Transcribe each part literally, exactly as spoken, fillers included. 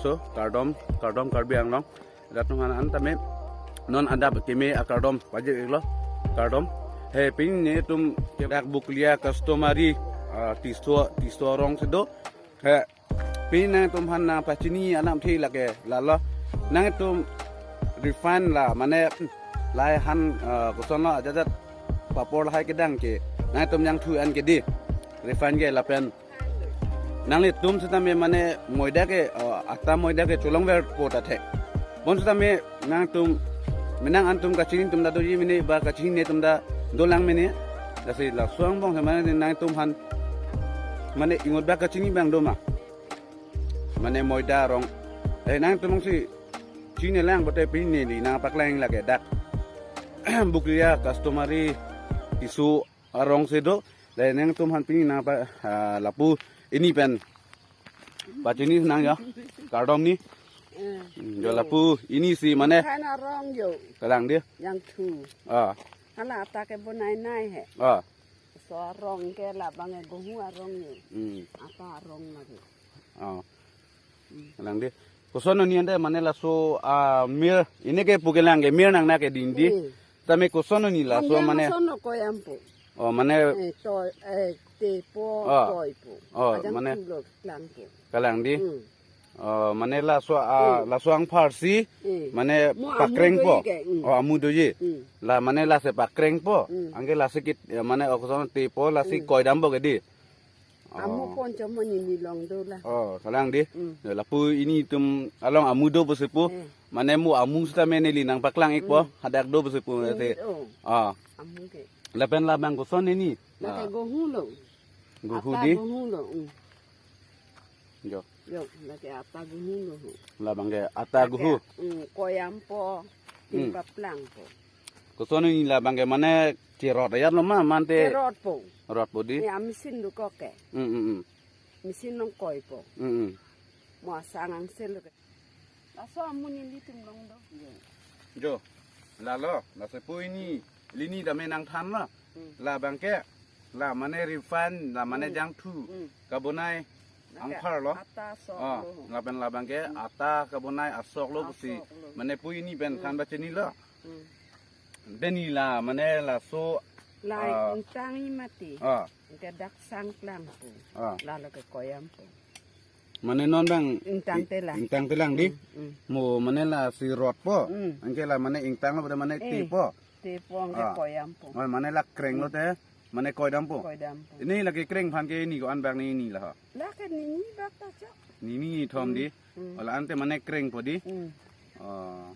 So, kardom, kardom Karbi Anglong. Rat atum aphan an tame non adap keme akardom pajir iklo, kardom. He pini netum ke dak Bokolia customary, ah, Tisso, Tisso arong si do. He pini nangtum aphan nangpachini alamthe lake lalo. Nangtum refine la mane lahai han, ah, kosonlo ajat ajat papor lahai kedang ke nangtum jangthu an ke dei. Refine ke lapen nanglitum sitame mane moida ke, uh, atta moida ke cholongverpo ta thek. Bonsitame nangtum, menang antum kachini atum ta doji mene ba kachini atum ta dolang mene. Lasi laso angbong se mane nangtum aphan mane ingot ba kachini abang do ma? Mane moida arong. Eh, nangtum si chinilang pote pini neli nangpaklang lake dak Bokolia customary Tisso arong si do. Lahai nangtum aphan pini nangpa, ah, lapu ini pen pachini nang ya. Kardom ni. Eh. Hmm, jo lapu ini si mane. Kan arong jo. Kalang dei. Jangthu. Ah. Hala atta kebonai nai he. Ah. So arong ke labang ke gohu arong jo. Hmm. Atta arong lagi. Ah. Kalang dei. Kosononi ante mane laso, ah, mir, ini ke pu kelang ke mir nang na ke ding dei. Hmm. Tame kosononi laso mane. Koson lo koyampo. Oh, mane. Eh, to, eh, tepo, oh, koipo. Oh, ajang mane. Tulo klangpo. Kalang dei. Hmm. Oh, mane laso, ah, hmm, laso angphar si, hmm, mane mo amu pakrengpo doji ke, hmm. Oh, amu doji. Hmm. La mane lasi pakrengpo. Hmm. Anke lasi kit, ya, mane okoson tepo lasi, hmm, koidampo ke dei. Amu, oh, pon chomoni ni long do la. Oh, kalang dei. Hmm. Ya, lapu ini atum along amu do pusi pu. Eh. Mane mo amu sitame neli nangpaklang ikpo. Hmm. Hadak do pusi pu. Hmm, ate. Oh. Ah. Amu ke. Lapen labang koson ini. Lake, ah, gohu lo. Gohu dei. Atta gohu lo. Hmm. Jo. Jo, lake atta gohu lo. Labang ke atta gohu. Lake, hmm, koyampo. Hmm. Tin paplangpo. Kosononi labang ke mane cherot ajat lo ma mante. Cherotpo. Rotpo dei. Ya, machine dokok ke. Hmm, hmm, hmm. Machine along koipo. Hmm, hmm. Mo asang angse lo ke. Laso amu nelitum along do. Jo. Lalo, laso pu ini, lini tame nangthan lo. Hmm. Labang ke, la mane refine, la mane, hmm, jangthu. Hmm. Kebonai, lake angphar lo. Atta sok, ah, lo. Lapen labang ke, hmm, atta kebonai asok lo pusi. Asok lo. Mane pu ini pen, hmm, than pachini lo. Hmm. Dei neli la mane laso, la, ah, ingtang i mati. Ah. Ke dak sang klangpo. Ah. Lalo ke koyampo. Mane non abang ingtang i-, telang. Ingtang telang dei. Hmm, hmm. Mo mane lasi rotpo. Hmm. Anke la mane ingtang lo pada mane, eh, tepo. Tepo anke, ah, koyampo. Oh, mane la kreng lo, hmm, te. Mane koidampo. Koidampo. Ini lake kreng aphan ke ini ko-an bak ni ini la ha. Lake nini bak ta chok. Nini thom, hmm, dei. Hmm. Ola ante mane krengpo dei. Hmm. Oh.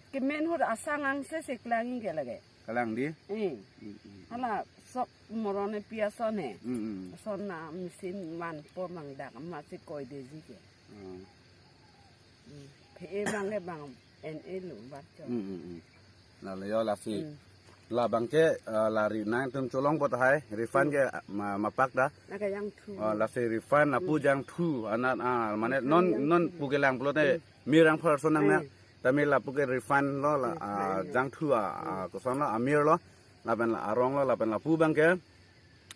Kemen ahut asang angse si klang ke lake. Kalang dei. Eh. Hmm, hmm, hmm. Hala sok moron e pi ason he. Hmm, hmm. Ason na machine manpo mangdak masi koideji ke. Hmm. Hmm. Phe-e abang ke bang en-e lo bar chok. Hmm, hmm, hmm. Lalo jo lasi. Hmm. Labang ke, eh, la ri nangtum cholongpo tahai, refine, hmm, ke, ah, ma, mapak ta. Lake jangthu. Oh, lasi refine lapu, hmm, jangthu, anat, ah, mane refine non, jangthu, non pu kelang pulote, hmm, mir angphar ason nang na. Hmm. Tame lapu ke refine lo la, refine, ah, lo. Jangthu, ah, ah, hmm, koson lo, amir lo, lapen la arong lo, lapen lapu abang ke,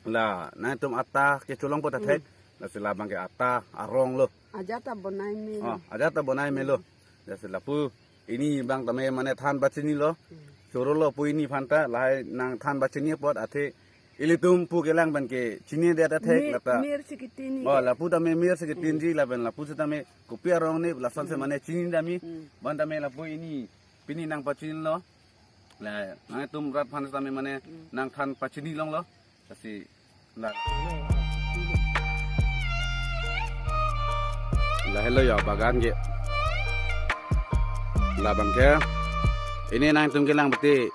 la nangtum atta kecholongpo ta thek, hmm, lasi labang ke atta arong lo. Ajat ta bonai me lo. Oh, ajat ta bonai me lo. Hmm. Lasi lapu ini abang tame mane than pachini lo. Hmm. Choro lo pu ini aphan ta, lahai nangthan pachini apot athe ilitum pu kelang pen kechini det ta thek, mir, lata. Mir si ketini. Oh, ke. Lapu tame mir si ketini, hmm, ji lapen lapu sitame kopi arong ni lason si, hmm, mane chinidamji. Hmm. Bonta me lapu ini pini nangpachini lo. La, nangtum rat aphan sitame mane, hmm, nangthan pachini longlo. Lasi, la. Lahelo jo bagan ke. Labang ke. Ini nangtum kelang bete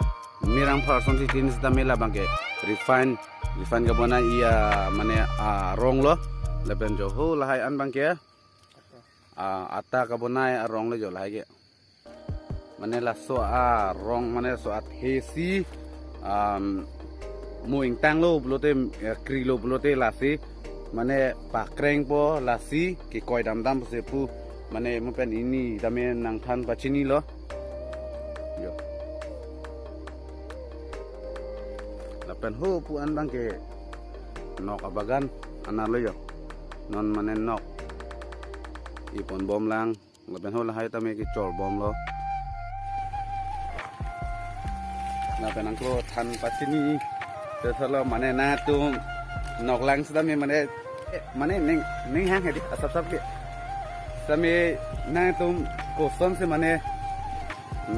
mir angphar ason si tin sitame labang ke refine, refine kebonai, iya, mane, ah, arong lo. Lapen jo ho lahai an abang ke. Ah, atta kebonai arong lo jo lahai ke. Mane laso arong, mane laso athe si, um, mo ingtang lo pulote, eh, kri lo pulote lasi, mane pakrengpo lasi, kekoi damdam pusi pu, mane mo pen ini tame nangthan pachini lo. Jo. Lapen ho pu an abang ke nok abagan anat lo jo. Non mane nok ipon bomlang. Lapen ho lahai tame kechor bomlo. Lapen angko than pachini. Tethalo mane nangtum noklang sitame mane, mane ning, ning hang hedi asap sap ke. Sitame nangtum kosonsi mane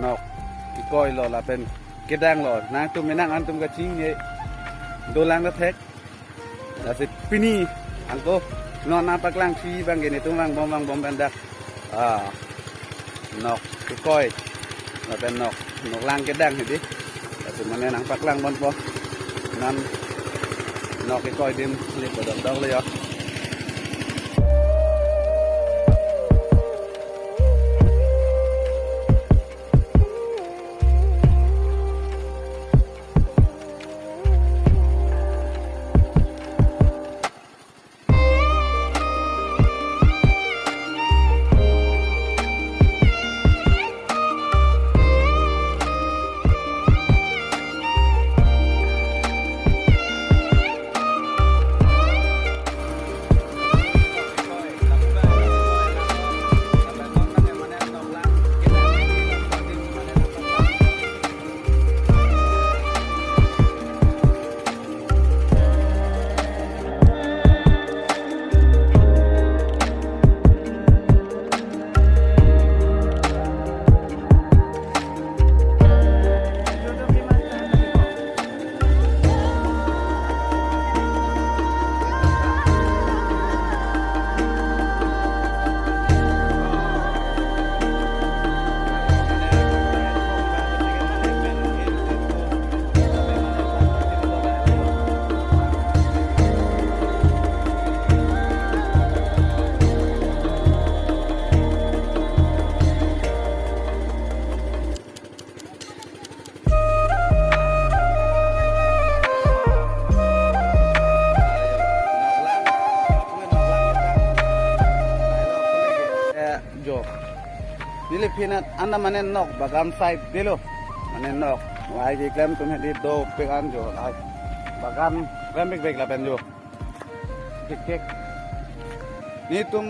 nok kekoilo lapen kedanglo. Nangtum menang antum kachingje dolang ta thek. Lasi pini angko non nangpaklangji abang ke netum vangbom vangbom pen dak, ah, nok kekoi lapen nok, noklang kedang hedi. Lasi mane nangpaklang bompo. Non nok kekoi adim le bodok dok le yo. Eh, jo. Neli phinat anta mane nok bagan side delo. Mane nok. Lahai keklem atum hedi dopik an jo. Lahai bagan klem bek bek lapen jo. Thek kek. Netum,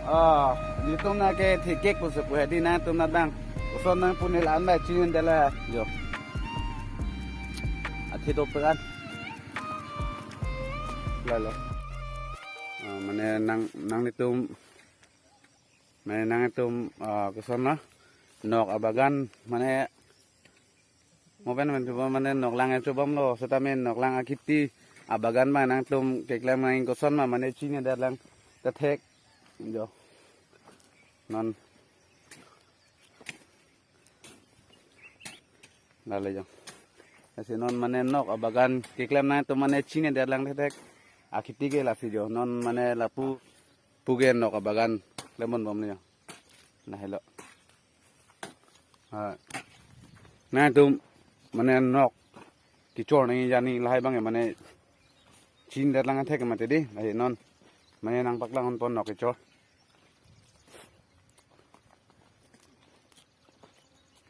ah, netum nang ke thek kek pusi pu hedi nangtum nang dang. Koson nangpu ne la-an bai chini dela jo. Athe dopik an. Lalo. Ah, mane nang, nanglitum, mane nangtum, ah, koson na nok abagan mane mo pen men chuba mane noklang e chubomlo, setame noklang akheti abagan ma nangtum keklem nang koson ma mane chini det lang ta thek. Jo. Non. Lale jo. Lasi non mane nok abagan keklem nangtum mane chini det lang ta thek. Akheti ke lasi jo. Non mane lapu puke nok abagan lemon bomle jo. Lahelo. Ah. Nangtum mane nok kechor nangji lahai abang mane chini det lang thek mati di. Lahai non mane nangpaklang ponpo nok kechor.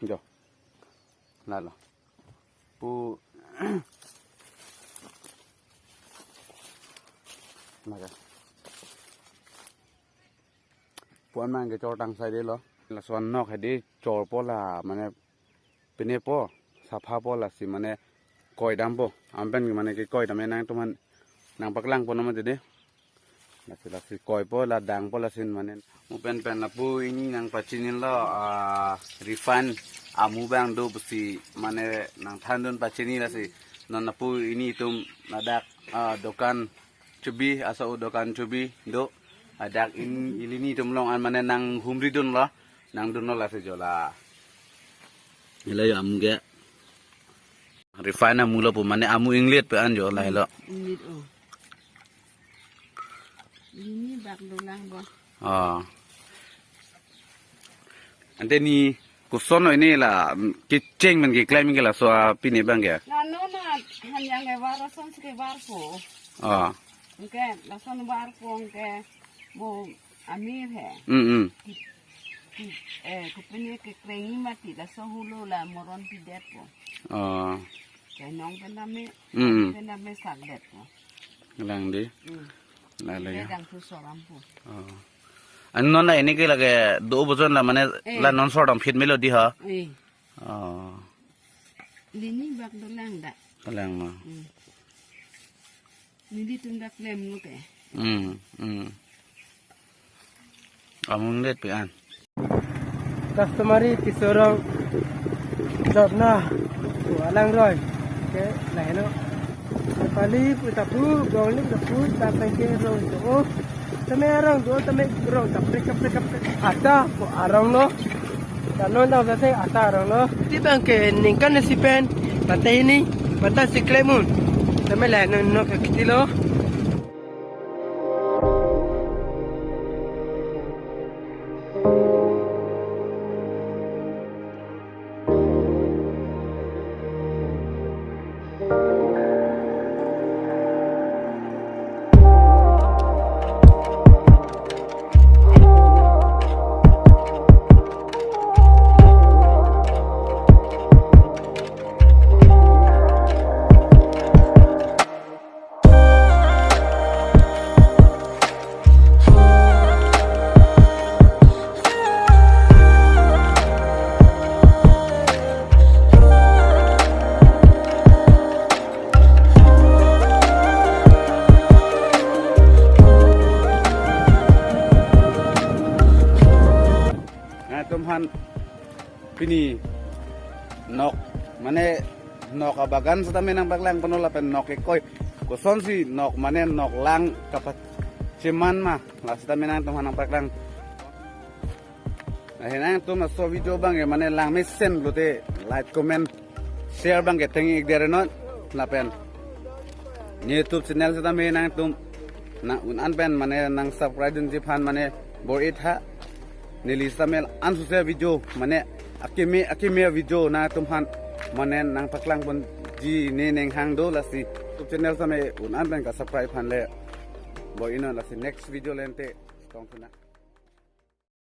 Jo. Lalo. Pu. Laga. Puan mang kechor tang sai delo. Lason nok hedi chorpo la mane pinepo saphapo lasi mane koi dampo. Amen pen mane kekoi dam nangtum aphan nangpaklang ponpo mati di. Lasi lasi koipo la dangpo lason mane. Mo pen pen lapu pini nangpachinilo, ah, refine amu abang do pusi mane nangthandun pachini lasi. Non lapu pini itum ladak, ah, dokan chubi, aso dokan chubi do. Ladak in ili netum along an mane nanghumridunlo, nangdunlo lasi jo la. Ila yo amu ke. Refine amu lo pu mane amu inglit pen an jo lahelo. Inglit o. Ini bak dolang bo. Ah. Ante ne koson lo ne la kecheng men keklem ke laso pini abang ke. Na no na hanyang ke bar ason si ke bar po. Ah. Anke lason bar po anke bo amir he. Hmm, hmm. Ti, ti, eh, kopine kekrengji mati laso hulo la moron pidet po. Ah. Kenong pen tame, hmm, hmm, pen tame sakdet po. Lang di. Hmm. Lale ya. Kedang tu soram po. Ah. An non la ini ke lake do bojon la mane Eh. la non sordam phit melo di ha. Eh. Oh. Lini bak dolang dak. Kalang ma. Hmm. Nelitum dak lem lo te. Hmm. Hmm. Amung det pe an. Customary piso arong jotna. Tu alang roi. Ke laino. Nepali pu tapu, Bengali pu tapu, ta pen ke rong do. Tame arong do, tame rong kaprek kaprek kaprek. Ata pu arong lo. Tanon dang sate ata arong lo. Ti bang ke ningkan si pen. Pata ini, pata si klemun. Tame laino no ke kiti lo. Nangtum aphan pini nok, mane nok abagan setame nangpaklang ponlo lapen nok ekoi kosonsi nok mane nok lang kapacheman ma, la setame nangtum aphan nangpaklang. Ahin nangtum laso video bang ke mane lang mesen pulote like, comment, share bang ke theng ik der non lapen YouTube channel setame nangtum nang un an pen mane nang subscribe dunji aphan mane bor-i tha. Neli setame an suse video mane akeme akeme video nangtum aphan mane nangpaklang ponji ne ning hang do, lasi YouTube channel setame un an pen ka subscribe aphan le bor-i non, lasi next video le ante tong thuna.